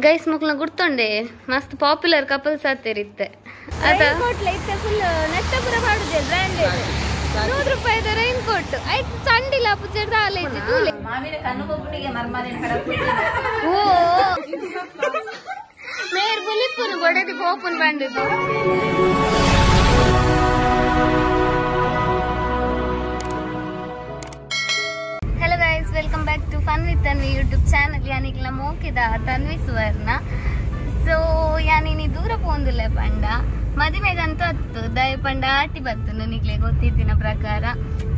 Guys ಮುಕ್ಲ ಗುರ್ತೊಂಡೆ ಮಸ್ತ್ popular couples ಆತಿರಿತ್ತೆ ಅದ ಇತ್ತೆ ಫುಲ್ ನೆಟ್ಟಪುರ ಪಾಡುದೆ ಬ್ರಾಂಡ್ 100 ರೂಪಾಯಿದ ರೈನ್ ಕೋಟ್ ಐಟ್ ಚಂಡಿಲ ಪುಜೆರ್ದ ಆಲೇಜಿ ತೂಲೆ ಮಾವಿನ ಕಣ್ಣು ಬೊಬ್ಬುನಿಗೆ ಮರ್ಮಲಿನ ಕಡಪು ಓ ಮೇರ್ ಬುಲಿಪುನು ಬೊಡೆದಿ ಪೋಪುನ್ ಬಂದಿದ್ದು. Hello guys, welcome back to fun with Tanvi YouTube channel. ಯಾನಿಗ್ಲ ಮೋಕಿದ Tanvi ಸುವರ್ಣ. ಸೊ ಯಾನಿನಿ ದೂರ ಪೋಂದುಲ್ಲ ಪಂಡ ಮದಿಮೆಗಂತೂ ಹತ್ತು ದಯ ಪಂಡ ಆಟಿ ಬತ್ತು ನನಗ್ಲೆ ಗೊತ್ತಿದ್ದಿನ ಪ್ರಕಾರ.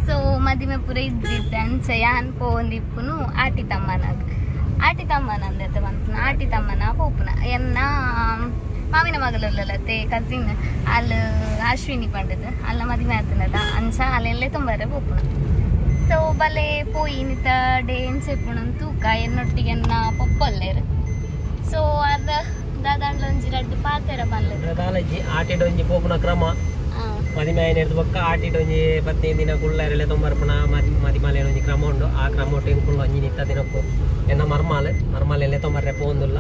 ಸೊ ಮದಿಮೆ ಪೂರ ಇದ್ದಿದ್ದೆ ಅಂಚ ಯಾನ್ ಪೋಂದಿಪ್ಪುನು ಆಟಿ ತಮ್ಮನಾಗ ಆಟಿ ತಮ್ಮನ ಅಂದತೆ ಬಂತು ಆಟಿ ತಮ್ಮನ ಪೋಪುನ ಎನ್ನ ಮಾವಿನ ಮಗಲಲ್ಲತ್ತೆ ಕಸಿನ್ ಅಲ್ಲಿ ಅಶ್ವಿನಿ ಪಂಡದು ಅಲ್ಲ ಮದಿಮೆ ಆತನದ ಅಂಚ ಅಲ್ಲೆಲ್ಲೇ ತುಂಬಾರೆ ಪೋಪುನ. ಸೊ ಬಲೆ ಪೋಯಿ ನಿತ ಡೇನ್ಸ್ ಎಪ್ಪುಣ ತೂಕ ಎನ್ನೊಟ್ಟಿಗೆ ಎನ್ನ ಪೊಪ್ಪಲ್ಲೇರು. ಸೊ ಅದ ದಾದಾಂಡ್ಲೊಂಜಿ ರಡ್ಡು ಪಾತೆರ ಪನ್ಲೆ ದಾಲಜ್ಜಿ ಆಟಿಡೊಂಜಿ ಪೋಪುನ ಕ್ರಮ ಮದಿಮೆ ಆಯ್ನೆರ್ದು ಬೊಕ್ಕ ಆಟಿಡೊಂಜಿ 15 ದಿನ ಕುಳ್ಳರೆಲೆ ತೊಂಬರ್ಪುನ ಮದಿಮಾಲೆ ಒಂಜಿ ಕ್ರಮ ಉಂಡು. ಆ ಕ್ರಮ ಒಟ್ಟು ಎಂಕುಲ್ಲ ಒಂಜಿ ನಿತ್ತ ದಿನಕ್ಕು ಎನ್ನ ಮರ್ಮಾಲೆ ಮರ್ಮಾಲೆಲ್ಲೆ ತೊಂಬರ್ರೆ ಪೋಂದುಲ್ಲ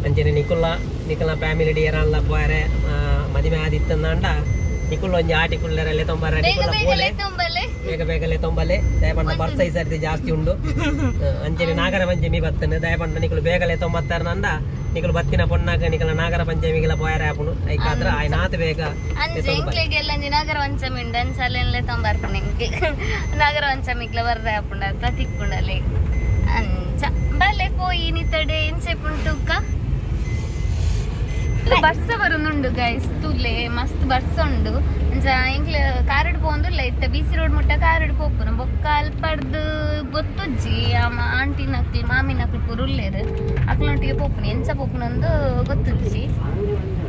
ಅಂಚನೆ ನಿಕುಲ್ಲ ನಿಕಲ್ನ ಫ್ಯಾಮಿಲಿ ಡಿಯರಲ್ಲ ಪೋಯರೆ ಮದಿಮೆ ಆದಿತ್ತಂದಾಂಡ ನಿಕುಲ್ಲ ಒಂಜಿ ಆಟಿ ಕುಳ್ಳರೆಲ್ಲೆ ತೊಂಬರ್ರೆ ನಿಕುಲ್ಲ ಪೋಲೆ ಬೇಗ ಬೇಗಲೆ ತೊಂಬಲೆ ದಯಪಂಡ ಬರ್ಸ ಈ ಸರ್ತಿ ಜಾಸ್ತಿ ಉಂಡು. ಅಂಚನೆ ನಾಗರ ಪಂಚಮಿ ಬತ್ತನೆ ದಯಪಂಡ ನಿಕುಲು ಬೇಗಲೆ ತೊಂಬತ್ತಾರನಂದ ನಿಕುಲು ಬತ್ತಿನ ಪೊನ್ನಾಗ ನಿಕಲ ನಾಗರ ಪಂಚಮಿಗೆಲ್ಲ ಪೋಯರೆ ಆಪುನು ಐಕಾದ್ರ ಆಯ್ನಾತ ಬೇಗ ಅಂಚೆ ಎಂಕ್ಲೆಗೆಲ್ಲ ಅಂಜಿ ನಾಗರ ಪಂಚಮಿ ಉಂಡು ಅಂಚಲೆಲ್ಲ ತೊಂಬರ್ಪುಣ ಎಂಕ್ಲೆ ನಾಗರ ಪಂಚಮಿಗ್ಲ ಬರ್ರೆ ಆಪುಂಡ ಅತ್ತ ತಿಕ್ಕುಂಡಲೆ ಅಂಚ ಬಲೆ ಪೋಯಿ ನಿತ್ತಡೆ ಎಂಚೆಪುಂಟುಕ್ಕ ಬರ್ಸ ಬರುನುಂಡು ಗೈಸ್ ತೂಲೆ ಮಸ್ತ್ ಬರ್ಸ ಉಂಡು. ಅಂಚ ಎಂಕ್ಲೆ ಕಾರಡ್ ಪೋಂದುಲ್ಲ ಇತ್ತ ಬಿ ಸಿ ರೋಡ್ ಮುಟ್ಟ ಕಾರಡ್ ಪೋಪುನು ಬೊಕ್ಕ ಅಲ್ಪಡ್ದು ಗೊತ್ತುಜ್ಜಿ ಆಂಟಿ ನಕ್ಲು ಮಾಮಿ ನಕ್ಲು ಪೂರ ಉಲ್ಲೇರು ಅಕ್ಲೊಟ್ಟಿಗೆ ಪೋಪುನು ಎಂಚ ಪೋಪುನೊಂದು ಗೊತ್ತುಜ್ಜಿ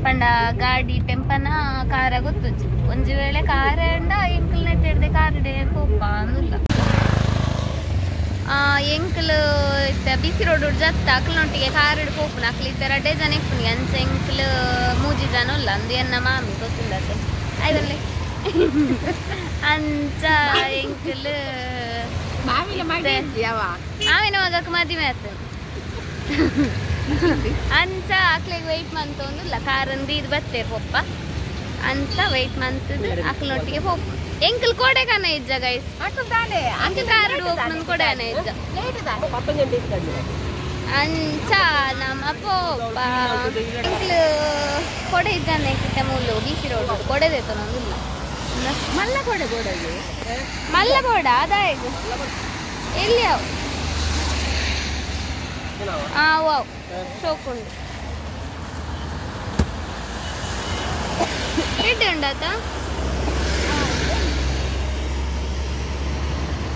ಪಂಡ ಗಾಡಿ ಟೆಂಪನ ಕಾರ ಗೊತ್ತುಜ್ಜಿ ಒಂಜಿ ವೇಳೆ ಕಾರ ಅಂಡ ಎಂಕ್ಲ್ ನೆಟ್ ಹಿಡ್ದೆ ಕಾರಡೆ ಪೋಪ ಅಂದುಲ್ಲ. ಎಂಕ್ಲು ಇತ್ತ ಬಿ ಸಿ ರೋಡ್ ಜತ್ತ ಅಕ್ಲನೊಟ್ಟಿಗೆ ಕಾರಡ್ ಪೋಪುನ ಅಕ್ಲು ಇತ್ತ ರಡ್ಡೆ ಜನ ಇಪ್ಪುನಿ ಅಂಚ ಎಂಕ್ಲು ಮೂಜಿ ಜನ ಉಲ್ಲ ಅಂದು ಎನ್ನ ಮಾಮಿ ಗೊತ್ತಿಲ್ಲತೆ ಆಯ್ತಲ್ಲಿ ಅಂಚ ಎಂಕ್ಲು ಮಾವಿನ ಮಗಕ್ಕೆ ಮದಿಮೆ ಆಯ್ತು ಅಂಚ ಅಕ್ಲಿಗೆ ವೆಯ್ಟ್ ಮಂತೊಂದುಲ್ಲ ಕಾರಂದು ಇದು ಬತ್ತೇರು ಪೊಪ್ಪ ಅಂಚ ವೆಯ್ಟ್ ಮಂತದ್ದು ಅಕ್ಲನೊಟ್ಟಿಗೆ ಪೋಪು ಎಂಕಲ್ ಕೋಡೆ ಕಾನ ಇಜ್ಜ ಗೈಸ್ ಅಂಕ ಕಾರಡ್ ಹೋಗ್ನೊಂದು ಕೊಡೆ ಆನ ಇಜ್ಜ ಅಂಚ ನಮ್ಮ ಪೋಪ ಎಂಕ್ಲು ಕೊಡೆ ಇದ್ದಾನೆ ಕಿಟ್ಟ ಮೂಲು ಬಿ ಸಿ ರೋಡ್ ಕೊಡೆ ದೇತನೊಂದಿಲ್ಲ ಮಲ್ಲ ಕೊಡೆ ಬೋಡಗೆ ಮಲ್ಲ ಬೋಡ ಅದಾಯಗ ಎಲ್ಲಿ ಅವು ವಾವ್ ಶೋಕುಂಡು ಎಡ್ಡೆ ಉಂಡಾತ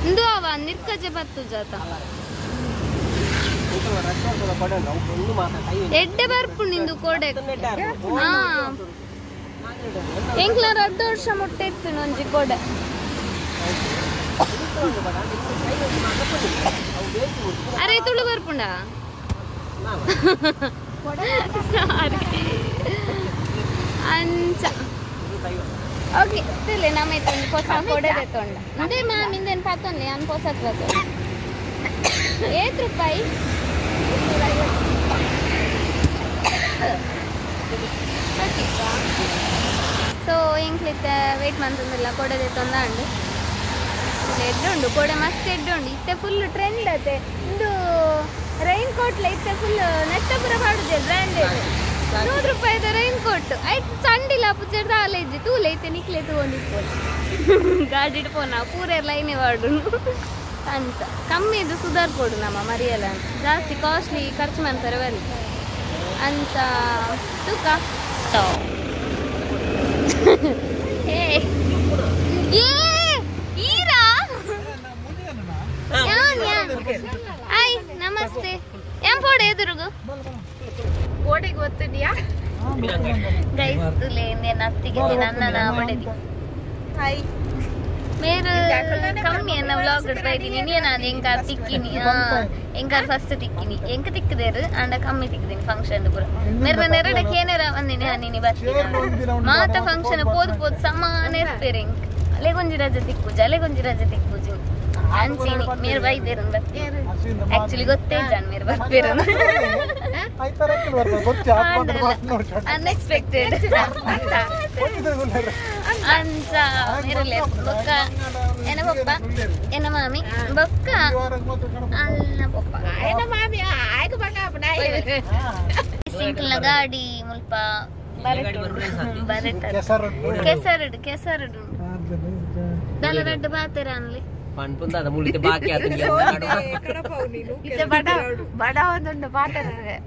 ಇಂದು ಅವ ನಿರ್ಕಜೆ ಬತ್ತು ಜಾತ ಎಡ್ಡೆ ಬರ್ಪುಂಡು ಇಂದು ಕೋಡೆ. ಹಾ ಎಂಕ್ಲ ರಡ್ಡು ವರ್ಷ ಮುಟ್ಟೆ ಇತ್ತು ಒಂಜಿ ಕೋಡೆ. ಅರೆ ತುಳು ಬರ್ಪುಂಡ ಅಂಚ ಓಕೆ ತಿರ್ಲೆ ನಮ್ಮ ಒಂದು ಹೊಸ ಕೊಡೆ ತೊಂಡ ಅದೇ ಮಾಮಿಂದೇನು ಪಾತೊಂಡೆ ನಾನು ಹೊಸ ತೊಂಡೆ ಏತ್ ರೂಪಾಯಿ ಓಕೆ. ಸೊ ಎಂಕ್ಲಿತ್ತ ವೇಟ್ ಮಂತಂದಿಲ್ಲ ಕೊಡೆ ತೊಂದಾಂಡು ಎಡ್ಡು ಉಂಡು ಕೊಡೆ ಮಸ್ತ್ ಎಡ್ಡು ಉಂಡು ಇತ್ತೆ ಫುಲ್ ಟ್ರೆಂಡ್ ಅತೆ ಇಂದು ರೈನ್ ಕೋಟ್ಲ ಇತ್ತೆ ಫುಲ್ ನೆಟ್ಟಪುರ ಪಾಡುದೆ ಬ್ರ್ಯಾಂಡ್ 100 ರೂಪಾಯಿದ ರೈನ್ ಕೋಟ್ ಐಟ್ ಚಂಡಿಲ ಪುಜೆರ್ದ ಆಲೇಜಿ ತೂಲೆ ಇತ್ತೆ ನಿಕ್ಲೆ ತೂವೊಂದಿಪ್ಪು ಗಾಡಿಡ್ ಪೋನ ಪೂರ ಲೈನೆ ವಾಡುನು ಅಂತ ಕಮ್ಮಿದು ಸುಧಾರ್ ಕೊಡು ನಮ್ಮ ಮರಿಯಲ್ಲ ಅಂತ ಜಾಸ್ತಿ ಕಾಸ್ಟ್ಲಿ ಖರ್ಚು ಮಾಡ್ತಾರೆ ಬರಲಿ ಅಂತ ತೂಕ ಏ ಈರಾ ಆಯ್ ನಮಸ್ತೆ ಏನ್ ಪೋಡೆ ಎದುರುಗು ಕೋಡೆಗೆ ಗೊತ್ತಿದ್ಯಾ ಗೈಸ್ ತುಲೆ ಅತ್ತಿಗೆ ನನ್ನ ಬಡೆದಿ ಹಾಯ್ ಮೇರು ಕಮ್ಮಿ ಎನ್ನ ವ್ಲಾಗ್ ಇಡ್ತಾ ಇದ್ದೀನಿ ನಾನು ಎಂಕಾರ್ ತಿಕ್ಕಿನಿ ಎಂಕಾರ್ ಫಸ್ಟ್ ತಿಕ್ಕಿನಿ ಎಂಕ ತಿಕ್ಕದೇರು ಅಂಡ ಕಮ್ಮಿ ತಿಕ್ಕಿದೀನಿ ಫಂಕ್ಷನ್ ಪೂರ ಮೇರೆ ನೆರಡಕ್ಕೆ ಏನಾರ ಬಂದಿನಿ ನೀನಿ ಬರ್ತೀನಿ ಮಾತ ಫಂಕ್ಷನ್ ಪೋದು ಪೋದು ಸಮಾನ ಇರ್ಪೇರು ಎಂಕ್ ಅಲೆಗೊಂಜಿ ರಜೆ ತಿಕ್ಕುಜಿ ಅಲೆಗೊಂಜಿ ರಜೆ ತಿಕ್ಕುಜಿ ಅಂಚಿನಿ ಮೇರು ಬೈದೇರು ಬರ್ತೀನಿ ಆಕ್ಚುಲಿ ಗೊತ್ತೇ ಜಾನ್ ಮೇರು ಬರ್ಪೇರು. ಅನ್ಎಕ್ಸ್ಪೆಕ್ಟೆಡ್ ಅಂಚ ಇರಲಿ ಬೊಕ್ಕ ಎನ್ನ ಪಪ್ಪ ಎನ್ನ ಮಾಮಿ ಬೊಕ್ಕ ಅಲ್ಲ ಪಪ್ಪ ಎನ್ನ ಮಾಮಿ ಆಯ್ಕ ಬಂಗ ಸಿಂಕಲ್ನ ಗಾಡಿ ಮುಲ್ಪ ಬರಟ ಕೆಸರಡು ಕೆಸರಡು ದಲ ರಡ್ಡ ಬಾತೆರ ಅನ್ಲಿ ಪನ್ಪುಂದಾದ ಮುಳಿತೆ ಬಾಕಿ ಆತನ ಇತ್ತೆ ಬಡ ಬಡ ಒಂದುಂಡು ಪಾತೆರ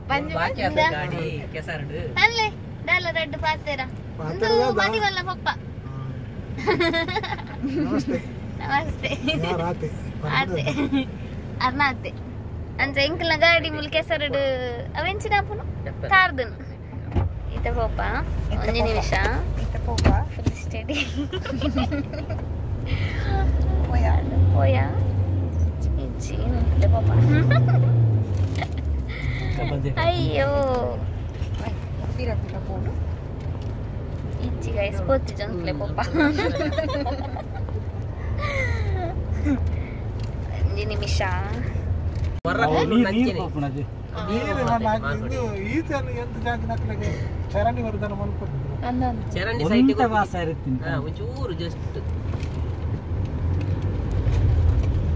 ಪಂಜಿ ಬಾಕಿ ಆತನ ಗಾಡಿ ಕೆಸರಡು ಅನ್ಲಿ ದಲ ರಡ್ಡ ಪಾತೆರ ಒಂದು ಮದಿವಲ್ಲ ಪಪ್ಪ ನಮಸ್ತೆ ನಮಸ್ತೆ ಆತೆ ಆತೆ ಅರ್ನಾತೆ ಅಂಚ ಎಂಕಲ್ನ ಗಾಡಿ ಮುಲ್ ಕೆಸರಡು ಅವೆಂಚಿನ ಅಪ್ಪನು ತಾರ್ದನು ಇತ್ತ ಪೋಪ ಒಂಜಿ ನಿಮಿಷ ಇತ್ತ ಪೋಪ ಫುಲ್ ಸ್ಟಡಿ ಪೋಯಾ ಪೋಯಾ ಇಜ್ಜಿ ಇತ್ತ ಪೋಪ ಅಯ್ಯೋ ಪಿರ ಪಿರ ಪೋಡು ಇಜ್ಜಿ ಗೈಸ್ ಪೋತಿ ಜಂಕ್ಲೆ ಪೋಪ ಒಂಜಿ ನಿಮಿಷ ಚರಂಡಿ ಬರ್ದಾನ ಮನ್ಕೊಂಡು ಚರಂಡಿ ಸೈಡ್ ಒಂಚೂರು ಜಸ್ಟ್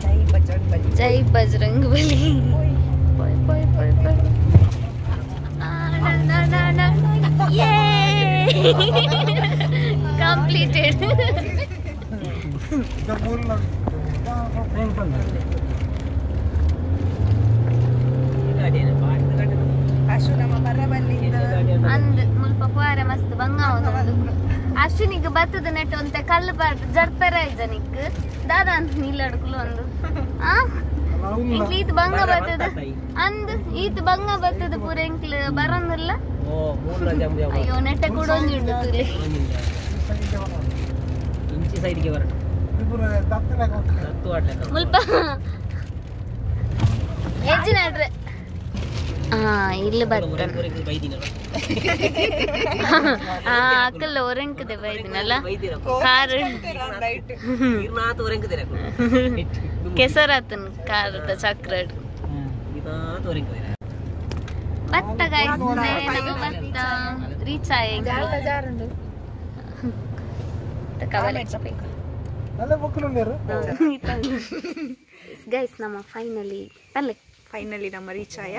ಜೈ ಬಜರಂಗ್ ಬಲಿ ಜೈ ಬಜರಂಗ್ ಬಲಿ ಪೋಯ್ ಪೋಯ್ ಪೋಯ್ ಪೋಯ್ ಯೇ ಕಂಪ್ಲೀಟೆಡ್ ಅಂದ್ ಮುಲ್ಪ ಪೋರೆ ಮಸ್ತ್ ಬಂಗ ಒಂದು ಅಶ್ವಿನಿಗೆ ಬತ್ತದ ನೆಟ್ ಒಂತೆ ಕಲ್ಲು ಪಾಡ್ ಜರ್ಪೆರ ಇಜ್ಜನಿಕ್ ದಾದ ಅಂತ ನಿಲ್ಲಡ್ಕುಲು ಒಂದು ಆ ಇಂಕ್ಲು ಈತ್ ಬಂಗ ಬತ್ತದ ಅಂದ್ ಈತ್ ಬಂಗ ಬತ್ತದ ಪೂರ ಎಂಕ್ಲು ಬರೋದಿಲ್ಲ. ಅಯ್ಯೋ ನೆಟ್ಟ ಕೂಡ ಒಂಜಿ ಉಂಡು ತುಲಿ ಇಂಚಿ ಸೈಡ್ಗೆ ಬರಣ ಮುಲ್ಪ ಹೆಜ್ಜೆ ನಡ್ರೆ ಇಲ್ಲಿ ಬರ್ತಾನೆ ಅಕ್ಕಲ್ಲ ಒರಂಕದೆ ಬೈದಿನಲ್ಲ ಕಾರ್ ಕೆಸರಾತನ್ ಕಾರ್ ಚಕ್ರ ಭತ್ತ ಗೈಸ್ ಭತ್ತ ರೀಚ್ ಆಯ ಗೈಸ್ ನಮ್ಮ ಫೈನಲಿ ಅಲ್ಲೇ ಫೈನಲಿ ನಮ್ಮ ರೀಚ್ ಆಯ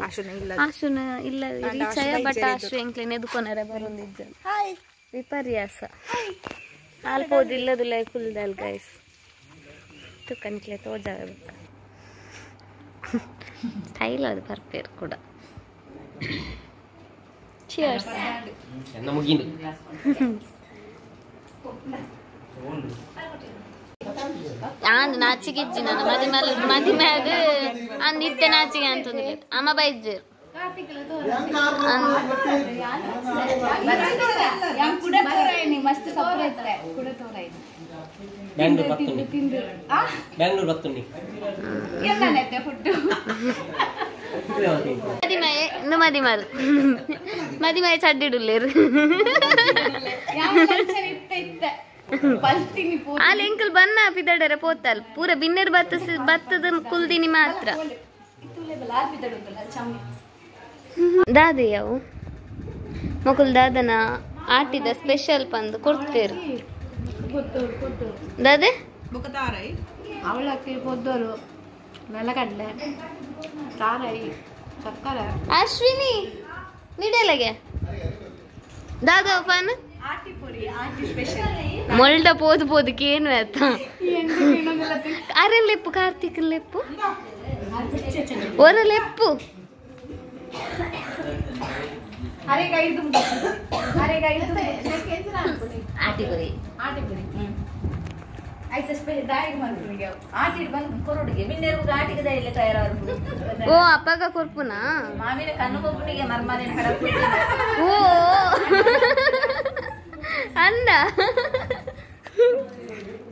ಆಶುನ ಇಲ್ಲ ಆಶುನ ಇಲ್ಲ ರೀಚ್ ಆಯ ಬಟ್ ಆಶು ಎಂಕ್ಲೆನ್ ಎದುಕೊನರೆ ಬರೊಂದಿಜ್ಜ ಹಾಯ್ ವಿಪರ್ಯಾಸ ಅಲ್ಪೋದಿಲ್ಲದುಲ್ಲ ಕುಲ್ದಲ್ ಗೈಸ್ ತುಕನ್ಕ್ಲೆ ತೋಜಾವೆ ಬೊಕ್ಕ ಸ್ಟೈಲ್ ಅದು ಬರ್ಪೇರು ಕೂಡ ಚಿಯರ್ಸ್ ಎನ್ನ ಮುಗಿಂದು ಅಂದ್ ನಾಚಿಗೆ ಇಜ್ಜಿ ನಾನು ಮದಿ ಮದಿಮೆ ಅದು ಅಂದ್ ಇತ್ತೆ ನಾಚಿಗೆ ಅಂತಂದ್ರೆ ಅಮ್ಮ ಬೈಜ್ಜರು ಬೆಂಗಳೂರು ಬತ್ತುಂಡಿ ಮದಿಮೆ ಮದಿಮಾಲ್ ಮದಿಮೆ ಚಡ್ಡಿಡುಲ್ಲೇರು ಅಲ್ಲಿ ಎಂಕಲ್ ಬನ್ನ ಪಿದಡರೆ ಪೋತಲ್ ಪೂರ ಬಿನ್ನೆರ್ ಬತ್ತ ಬತ್ತದ ಕುಲ್ದಿನಿ ಮಾತ್ರ ದಾದೆಯವು ಮೊಕುಲ್ ದಾದನ ಆಟಿದ ಸ್ಪೆಷಲ್ ಪಂದು ಕೊಡ್ತೇರು ದಾದೆ ಅಶ್ವಿನಿ ನಿಡಲಗೆ ದಾದ ಪಾನ್ ಮೊಲ್ಡ ಪೋದು ಪೋದಕ್ಕೆ ಏನು ಆಯ್ತ ಅರೆ ಲೆಪ್ಪು ಕಾರ್ತಿಕ್ ಲೆಪ್ಪು ಒರ ಲೆಪ್ಪು ಓ ಅಪ್ಪಗ ಕೊರ್ಪುನಾ ಓ ಅಂದ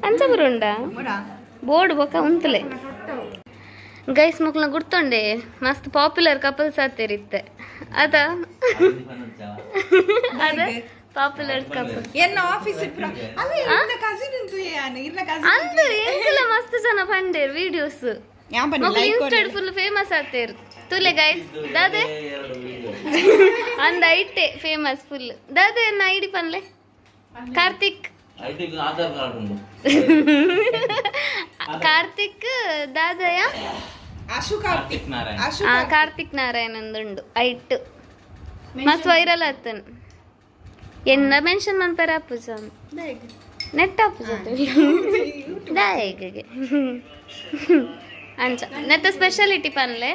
ಅಂಚ ಬರುಂಡ ಬೋರ್ಡ್ ಬೊಕ್ಕ ಉಂತಲೆ ಗೈಸ್ ಮಕ್ಳನ್ನ ಗುರ್ತೊಂಡೆ ಮಸ್ತ್ ಪಾಪ್ಯುಲರ್ ಕಪಲ್ಸ್ ಆತಿರಿತ್ತೆ ಅದ ಅದ ಪಾಪ್ಯುಲರ್ ಕಪಲ್ ಎನ್ನ ಆಫೀಸ್ ಅಲ್ಲ ಇರ್ನ ಕಸಿನ್ ಉಂಟು ಯಾನು ಇರ್ನ ಕಸಿನ್ ಅಂದ ಎಂಕಲ ಮಸ್ತ್ ಜನ ಪಂಡೇರ್ ವಿಡಿಯೋಸ್ ಇನ್ಸ್ಟಾಡ್ ಫುಲ್ ಫೇಮಸ್ ಆಗ್ತೇರು ತುಲೆ ಗೈಸ್ ದಾದೆ ಅಂದ ಐಟೆ ಫೇಮಸ್ ಫುಲ್ ದಾದೆ ಎನ್ನ ಐಡಿ ಪನ್ಲೆ ಕಾರ್ತಿಕ್ ಕಾರ್ತಿಕ್ ದಾದಯ ಆಶು ಕಾರ್ತಿಕ್ ನಾರಾಯಣ ಕಾರ್ತಿಕ್ ನಾರಾಯಣ ಅಂದುಂಡು ಐಟ್ ಮಸ್ತ್ ವೈರಲ್ ಆತನ್ ಎನ್ನ ಮೆನ್ಷನ್ ಮನ್ಪೆರ ಅಪ್ಪುಜ ನೆಟ್ ಅಪ್ಪುಜ ದಾಯೆಗೆ ಅಂಚ ನೆತ್ತ ಸ್ಪೆಷಾಲಿಟಿ ಪನ್ಲೆ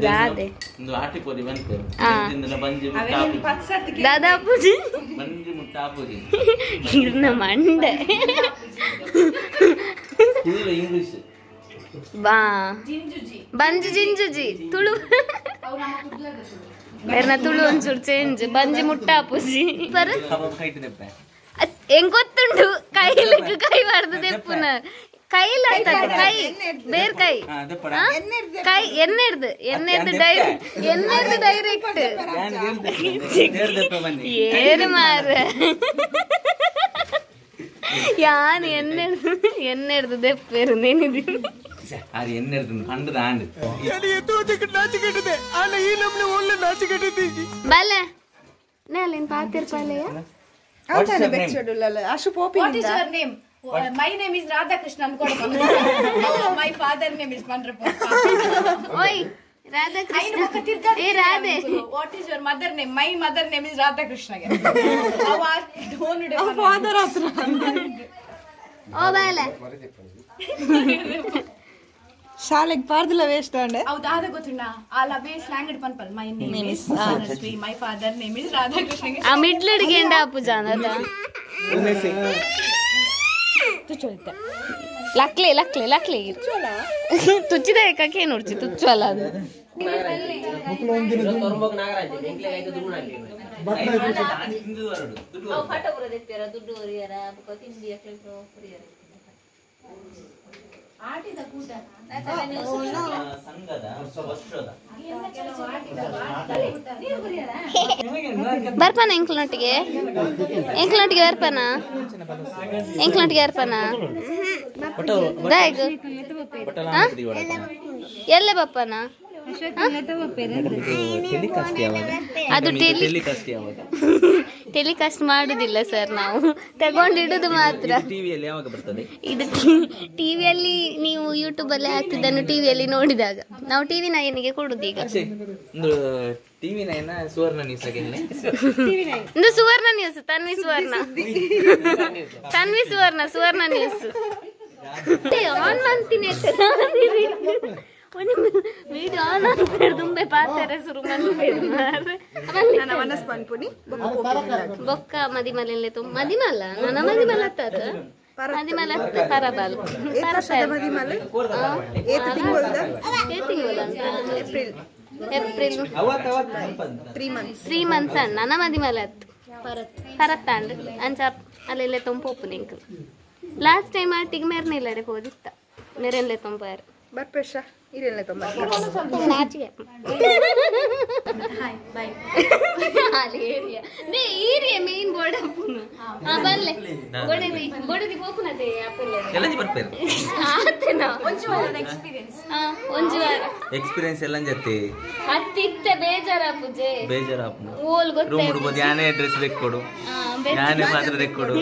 ದಾದೆ ದಾದಾ ಅಪ್ಪುಜಿ ಇರ್ನ ಮಂಡೆ ಬಾ ಬಂಜಿ ಜಿಂಜುಜಿ ತುಳು ಬೇರ್ನ ತುಳು ಒಂಚೂರು ಚೇಂಜ್ ಬಂಜಿ ಮುಟ್ಟಾಪುಜಿ ಬರ ಹೆಂಗ್ ಗೊತ್ತುಂಡು ಕೈಲಿಗೆ ಕೈ ಬಾರ್ದು ದೆಪ್ಪುನ ಕೈಲ ಕೈ ಬೇರ್ ಕೈ ಕೈ ಎನ್ನೆಡ್ದು ಎನ್ನೆಡ್ದು ಡೈರೆಕ್ಟ್ ಎನ್ನೆಡ್ದು ಡೈರೆಕ್ಟ್ ಏರು ಮಾರ ಯಾನ್ ಎನ್ನೆಡ್ದು ಎನ್ನೆಡ್ದು ದೆಪ್ಪೇರು ನೇನಿದಿ ಅದು ಎನ್ನೆಡ್ದು ಪಂಡದ ಆಂಡ್ ಬಲೆ ನೇಲಿನ್ ಪಾತಿರ್ ಪಾಲೆಯ What is your name? My name is Radha Krishna. My father name is Mandrappa. Oi, Radha Krishna. Hey Radhe. What is your mother name? My mother name is Radha Krishna. Our father atra. Oh bale. ಶಾಲೆಗೆ ಪಾರ್ದಿಲ್ಲ waste ಅಂಡೆ ಅವು ದಾದ ಗೊತ್ತುಂಡ ಆ ಲವೇ slang ಇಡ್ ಪನ್ಪಲ್ my name is Saraswi my father name is Radha Krishna ಆ middle ಅಡಿಗೆ ಎಂಡ ಅಪ್ಪುಜಾನ ಅದ ಲಕ್ಲೆ ಲಕ್ಲೆ ಲಕ್ಲೆ ತುಚ್ಚಿದ ಏಕಕ್ಕೆ ನೋಡ್ಚಿ ತುಚ್ಚಲ್ಲ ಅದು ಬರ್ಪಾನ ಎಂಕ್ಲನೊಟ್ಟಿಗೆ ಎಂಕ್ಲನೊಟ್ಟಿಗೆ ಬರ್ಪಾನ ಎಂಕ್ಲನೊಟ್ಟಿಗೆ ಬರ್ಪಾನ ಎಲ್ಲೇ ಬಪ್ಪನ ಅದು ಟೆಲಿಕಾಸ್ಟ್ ಮಾಡುದಿಲ್ಲ ಸರ್, ನಾವು ತಗೊಂಡಿಡುದು ಮಾತ್ರ. ಇದು ಟಿವಿಯಲ್ಲಿ ನೀವು ಯೂಟ್ಯೂಬ್ ಅಲ್ಲಿ ಹಾಕ್ತಿದ್ದನ್ನು ಟಿವಿಯಲ್ಲಿ ನೋಡಿದಾಗ ನಾವು ಟಿವಿ ನೈನ್ಗೆ ಕೊಡುದು. ಈಗ Suvarna news, Tanvi Suvarna, Tanvi Suvarna, Suvarna news on ಮಾಡ್ತೀನಿ. ವಿಡಿಯೋ ಆನ್ ಅನ್ಪೇರು ತುಂಬೆ ಪಾತೆರೆ ಸುರು ಮನ್ಪೇರು ಬೊಕ್ಕ ಮದಿಮಲೆ ತುಂಬ ಮದಿಮಲ್ಲ ನನ್ನ ಮದಿಮಲ ಅತ್ತದ ಮದಿಮಲ ಅತ್ತ ಪರಬಾಲ್ ತಿಂಗಳ ಏಪ್ರಿಲ್ 3 ಮಂತ್ಸ್ ಅಣ್ಣ ನನ್ನ ಮದಿಮಲ ಅತ್ತು ಪರತ್ತಾಂಡ್ ಅಂಚ ಅಲ್ಲೆಲ್ಲ ತೊಂಪೋಪು ನಿಂಕ್ ಲಾಸ್ಟ್ ಟೈಮ್ ಆಟಿಗೆ ಮೆರ್ನಿಲ್ಲಡೆ ಹೋದಿತ್ತ ಮೆರೆನ್ಲೆ ತೊಂಪಾರು ಬರ್ಪೇಶ ಇರೆಲ್ಲ ತೊಂಬ ನಾಚಿಗೆ ಹಾಯ್ ಬೈ ಅಲ್ಲಿ ಏರಿಯಾ ನೇ ಏರಿಯಾ ಮೇನ್ ಬೋರ್ಡ್ ಅಪ್ಪುನು ಆ ಬನ್ಲೆ ಬೋರ್ಡದಿ ಬೋರ್ಡದಿ ಪೋಪುನತೆ ಅಪ್ಪುಲೆ ಎಲ್ಲಂಜಿ ಬರ್ಪೇರು ಆತನ ಒಂಜು ವಾರದ ಎಕ್ಸ್‌ಪೀರಿಯನ್ಸ್ ಆ ಒಂಜು ವಾರ ಎಕ್ಸ್‌ಪೀರಿಯನ್ಸ್ ಎಲ್ಲಂಜಿ ಅತ್ತೆ ಅತ್ತಿತ್ತೆ ಬೇಜಾರಾಪುಜೆ ಬೇಜಾರಾಪುನು ಓಲ್ ಗೊತ್ತೇ ರೂಮ್ ಉಡುಬೋದು ಯಾನೇ ಡ್ರೆಸ್ ದೆಕ್ಕೊಡು ಯಾನೇ ಮಾತ್ರ ದೆಕ್ಕೊಡು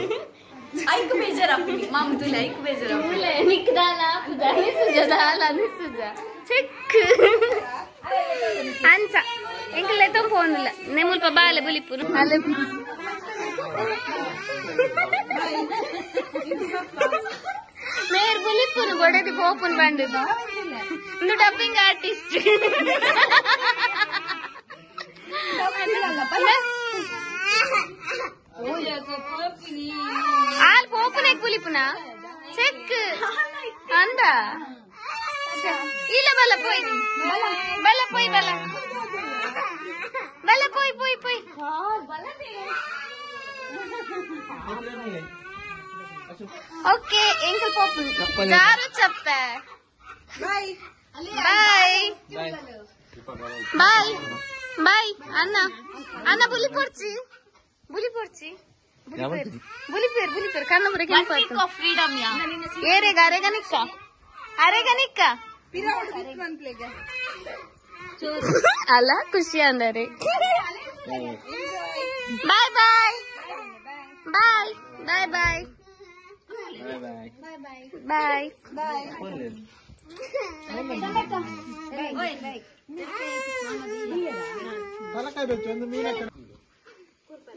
ಐಕ್ ಬೇಜಾರಾಪುನಿ ಮಾಮುದುಲೆ ಐಕ್ ಬೇಜಾರಾಪುನಿ ಉಲೆ ನಿಕ್ದಾಲ ಆಪುಜ ಅನಿಸುಜ ದಾಲ ಅನಿಸುಜ ಚೆಕ್ ಅಂಚ ಎಂಕಲೆ ತೊಂಪೋಂದಿಲ್ಲ ನೆ ಮುಲ್ಪ ಬಾಲೆ ಬುಲಿಪುನು ಅಲ್ಲೆ ಮೇರ್ ಬುಲಿಪುನು ಬೊಡೆದಿ ಪೋಪುನು ಬಂದಿದ್ದು ಇಂದು ಡಬ್ಬಿಂಗ್ ಆರ್ಟಿಸ್ಟ್ ಆಲ್ ಪೋಪುನೆ ಬುಲಿಪುನ ಚೆಕ್ ಅಂದ ಇಲ್ಲ ಬಲ ಪೋಯ್ ಬಲ ಪೋಯ್ ಬಲ ಬಲ ಪೋಯ್ ಪೋಯ್ ಪೋಯ್ ಓಕೆ ಎಂಕಲ್ ಪೋಪುನ್ ಜಾರು ಚಪ್ಪೆ ಬಾಯ್ ಬಾಯ್ ಬಾಯ್ ಬಾಯ್ ಅಣ್ಣ ಅಣ್ಣ ಬುಲಿ ಪೊರ್ಚಿ ಬುಲಿ ಪೊರ್ಚಿ ಬುಲಿಪೇರ್ ಬುಲಿಪೇರ್ ಕಣ್ಣುಬುರ ಕೆಂಪು ಫ್ರೀಡಮ್ ಯಾ ಏರೆಗ ಅರೆಗ ನಿಕ್ಕ ಅರೆಗನಿಕ್ಕ ಅಲ್ಲ ಖುಷಿ ಅಂದರೆ bye bye bye bye bye bye bye.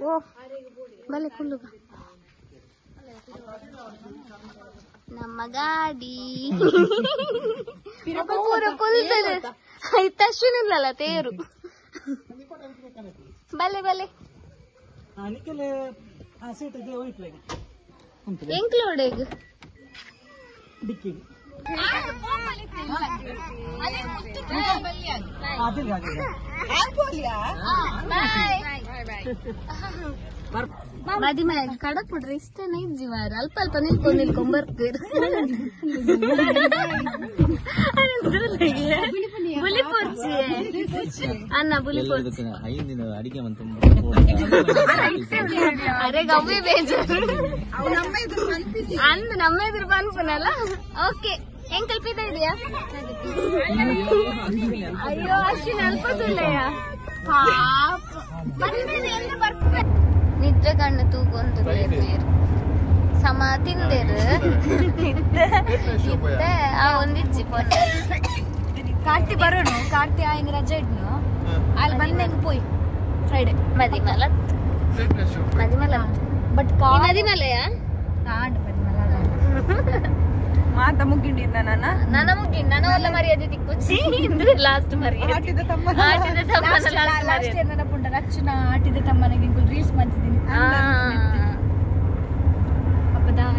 ಓ ಬಲೆ ಕುಲ್ಲುಗ ನಮ್ಮ ಗಾಡಿ ಪೂರ ಕುಲ್ತದೆ ಇತ್ತಶ್ವಿನಿಲ್ಲಲ್ಲ ತೇರು ಬಲೆ ಬಲೆ ಎಂಕ್ಲೋಡೆಗ್ ಮದಿಮೆ ಕಡಪುಡ್ರಿ ಇಷ್ಟನೇ ಇಜ್ಜಿ ಮಾರ ಅಲ್ಪ ಅಲ್ಪ ನಿಲ್ಕೊಂಡ್ ನಿಲ್ಕೊಂಡ್ ಬರ್ತೀರಿ ಬುಲಿ ಪೊರ್ಚಿ ಅನ್ನ ಬುಲಿ ಪೊರ್ಚಿ ಅರೆ ಗವ್ವೆ ಬೇಜಾರು ಅಂದ್ ನಮ್ಮ ಎದುರು ಪನ್ಪುನಲ್ಲ. ಓಕೆ ಹೆಂಗ್ ಕಲ್ಪಿತ ಇದೆಯಾ? ಅಯ್ಯೋ ಅಶ್ವಿನ್ ಅಲ್ಪ ತುಲ್ಲಯ್ಯ ಪಾಪ ನಿದ್ರೆ ಕಣ್ಣು ತೂಗೊಂದು ಸಮ ತಿಂದೇರು ಇತ್ತೆ ಆ ಒಂದಿಜ್ಜಿ ಪೊನ್ನೆ ಕಾರ್ತಿ ಬರೋಣ ಕಾರ್ತಿ ಆಯ್ನ ರಜೆ ಇಡ್ನು ಅಲ್ಲಿ ಬಂದೆ ಪೋಯ್ ಫ್ರೈಡೆ ಮದಿಮಲ ಮದಿಮಲ ಬಟ್ ಮದಿಮಲಯ ಕಾಂಡ್ ಮದಿಮಲ ಮಾತ ಮುಗಿಂಡಿದ್ದ ನನ್ನ ನನ್ನ ಮುಗಿಂಡ ನನ್ನ ಎಲ್ಲ ಮರ್ಯಾದೆ ತಿಕ್ಕುಚ್ಚಿ ಇಂದ್ರೆ ಲಾಸ್ಟ್ ಮರ್ಯಾದೆ ಆಟಿದ ತಮ್ಮ ಆಟಿದ ತಮ್ಮನ ಲಾಸ್ಟ್ ಇಯರ್ ನನ್ನ ಪುಂಡ ರಕ್ಷಣ ಆಟಿದ ತಮ್ಮನಿಗೆ ಇಂಕುಲ್ ರೀಲ್ಸ್ ಮಾಡ್ತಿದ್ದೀನಿ. ಅಪ್ಪ ದಾಲ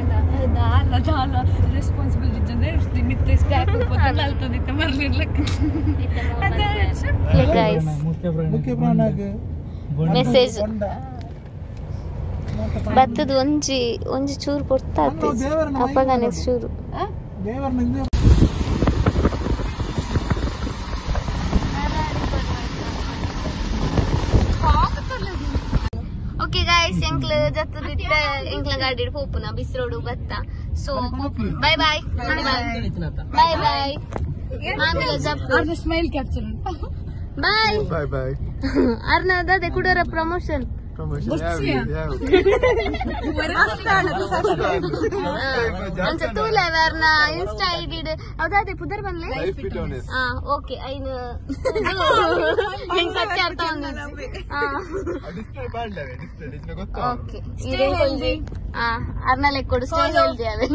ದಾಲ ದಾಲ ರೆಸ್ಪಾನ್ಸಿಬಿಲಿಟಿ ಅಂದ್ರೆ ಮಿತ್ತೆ ಸ್ಟ್ಯಾಪ್ ಅಲ್ತದಿತ್ತ ಮರ್ಲಿರ್ಲಕ್ಕ ಗೈಸ್ ಮೆಸೇಜ್ ಬತ್ತದ ಒಂಜಿ ಒಂಜಿ ಚೂರು ಕೊಡ್ತಾ ಅಪ್ಪಗನೆ ಚೂರು ಓಕೆ ಗಾಯ್ಸ್ ಎಂಕ್ಲ ಜತ್ತದಿತ್ತ ಎಂಕ್ಲ ಗಾಡಿ ಪೋಪುನ ಬಿಸ್ರೋಡು ಬತ್ತ. So bye bye bye bye ಮಾಮಿಲ ಜಪ್ಪು smile capture bye bye bye ಅರ್ನ ಅದೇ ಕುಡರ ಪ್ರಮೋಷನ್ ಅಂಚ ತೂಲೆ ಅರ್ನ ಇನ್ಸ್ಟಾ ಐಡಿ ಅದಾದೆ ಪುದರ್ ಬಂದ್ಲೆ. ಓಕೆ ಐನು ನಿಂಗೆ ಸತ್ಯ ಅರ್ಥ ಓಕೆ ಅರ್ನ ಲೆಕ್ಕೊಡು ಸ್ಟೇ ಹೆಲ್ದಿ ಅವೇ.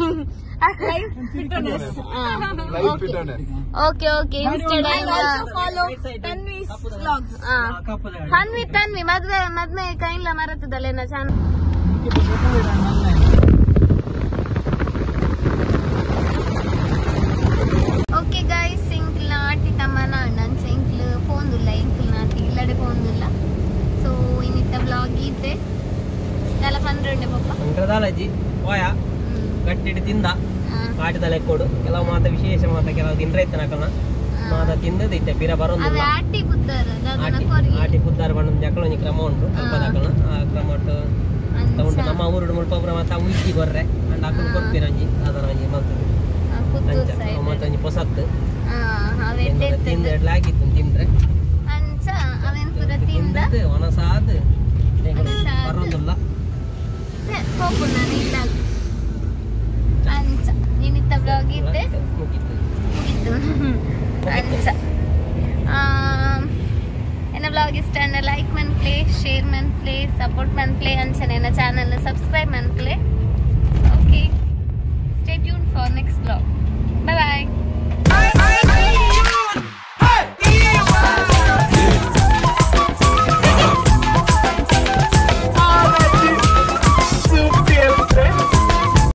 Okay okay insta fun with Tanvi ಮದ್ವೆ ಮದ್ವೆ ಕೈಲ ಮರತದಲ್ಲೇನ ಚಾನ ಓಕೆ ಗೈಸ್ ಎಂಕ್ಲ ಆಟಿ ತಮ್ಮನ ಅಣ್ಣನ್ ಎಂಕ್ಲು ಫೋನ್ದುಲ್ಲ ಎಂಕ್ಲು ನಾಟಿ ಇಲ್ಲಡೆ ಫೋನ್ದುಲ್ಲ. ಸೊ ಇನ್ನಿತ್ತ ಬ್ಲಾಗ್ ಇದ್ದೆ ದಾಲ ಫನ್ ರುಂಡೆ ಪಪ್ಪ ದಾಲಜಿ ಹೋಯ ಗಟ್ಟಿಟ್ಟು ತಿಂದ ಆಟಿದ ಲೆಕ್ಕೋಡು ಕೆಲವು ಮಾತ ವಿಶೇಷ ಮಾತ ಕೆಲವು ತಿಂದ್ರೆ ಇತ್ತನ ಕಣ ಮಾತ ತಿಂದದ್ದು ಇತ್ತೆ ಪಿರ ಬರೋದಿಲ್ಲ. ಆಟಿ ಪುದ್ದಾರ ಆಟಿ ಪುದ್ದಾರ ಬಣ್ಣ ಜಕ್ಕಳ ಒಂಜಿ ಕ್ರಮ ಉಂಟು ಅಲ್ಪ ದಕ್ಕಣ ಆ ಕ್ರಮ ಉಂಟು ಉಂಟು ನಮ್ಮ ಊರುಡು ಮುಲ್ಪ ಮಾತ ಉಜ್ಜಿ ಕೊರ್ರೆ ಅಂಡ್ ಅಕ್ಕಲು ಕೊರ್ಪಿನ ಒಂಜಿ ಅದರ ಒಂಜಿ ಮಲ್ತದೆ ಮತ್ತೆ ಒಂಜಿ ಪೊಸತ್ತು ತಿಂದ ಎಡ್ಲಾಗಿತ್ತು ತಿಂದ್ರೆ ತಿಂದದ್ದು ಒಣಸಾದ್ ಬರೋದಿಲ್ಲ. ಅಂಚ ನಿನ್ನಿತ್ತ ಬ್ಲಾಗ್ ಇದ್ದೆ ಮುಗಿತು ಅಂಚ ಎನ್ನ ಬ್ಲಾಗ್ ಇಷ್ಟ ಲೈಕ್ ಮನ್ಪ್ಲೆ ಶೇರ್ ಮನ್ಪ್ಲೆ ಸಪೋರ್ಟ್ ಮನ್ಪ್ಲೆ ಅಂಚನೆ ಎನ್ನ ಚಾನಲ್ ಸಬ್ಸ್ಕ್ರೈಬ್ ಮನ್ಪ್ಲೆ. Okay, stay tune for next blog. Bye bye.